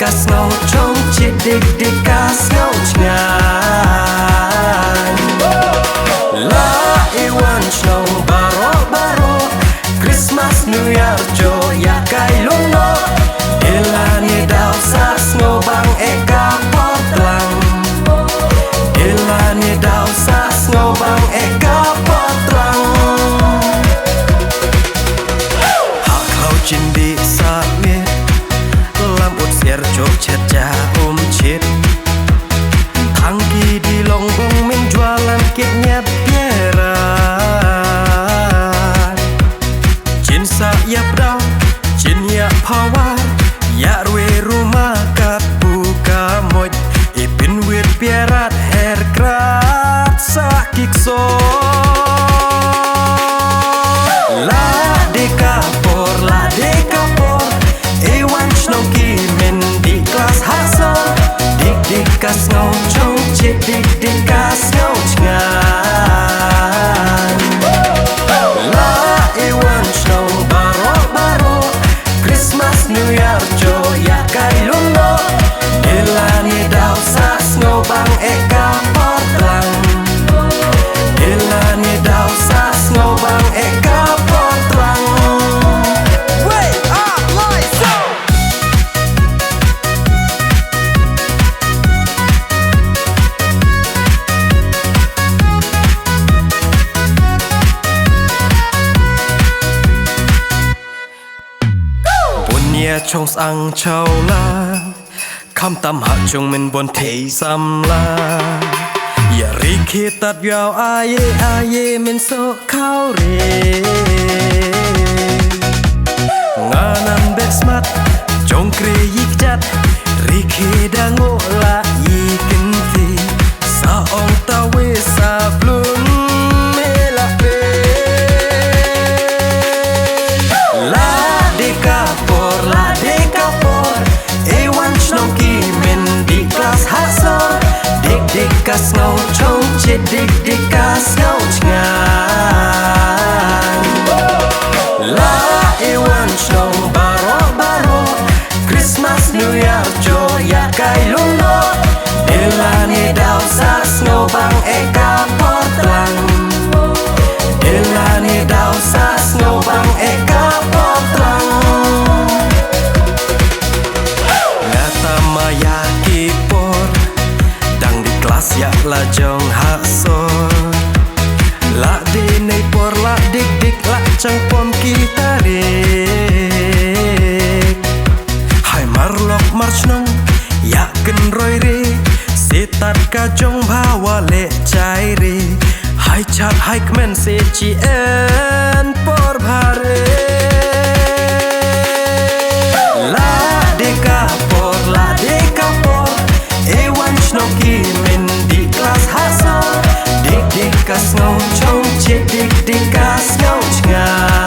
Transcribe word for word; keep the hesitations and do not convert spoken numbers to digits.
Sngew chong chit dik dik ka sngew chngaiñ. La i wan shnong baroh baroh, Christmas New Year jo ïa kai lum noh. Ila ni daw sa sngew bang e ka por tlang. Ila ni daw sa sngew bang e ka por tlang. Ha khlaw chindi sa miet, lam ut siar chok chet ja um chit. Thang ki di long bong min jwalan kit nyat piarat. Chin sa ïap daw, chin ïap pawar, ïa rwe ruma kat bu ka moj, i pin wit piarat her krat sa kik so. La de ka por, la de ka por, e wan shnong ki men di klas ha so. Dik dik ka sngew chong chit, dik dik ka sngew chngaiñ. La e wan shnong baroh baroh, Christmas New Year jo ïa kai lum noh. Ila ni daw sa sngew bang e ka por tlang. Ila ni daw sa sngew bang e ka por tlang. Wei, ah, lai, so. Bun ïa chong sang chaw la, kham tam ha chung men bun thei samla. Ïa ri khi tat yau aye aye men so khau re. Nga nan bek smat, jong kre yik jat, ri khi da ngo la yik kin thi. Sa ong ta we sa blun me la pe. La de ka por, la de ka por, e wan shnong ki men di klas ha so. Dik dik ka sngew chong chit, dik dik ka sngew chngaiñ. La e wan shnong baroh baroh, Christmas New Year jo ïa kai lum noh. Ila ni daw sa sngew bang e ka por tlang. Ila ni daw sa sngew bang e ka por tlang. Nga tama ïa ki por, dang di klas ïa la jong ha sor. La de nei por la dik dik la chang pom ki tarik. Hai mar lok mar shnong ïa ken roi re. Sitat ka jong bha wa le chai re. Hai chat hai kmen se chi en por bha re. La de ka por, la de ka por, e wan shnong ki men di klas ha so. Dik dik ka sngew chong chit, dik dik ka sngew chngaiñ.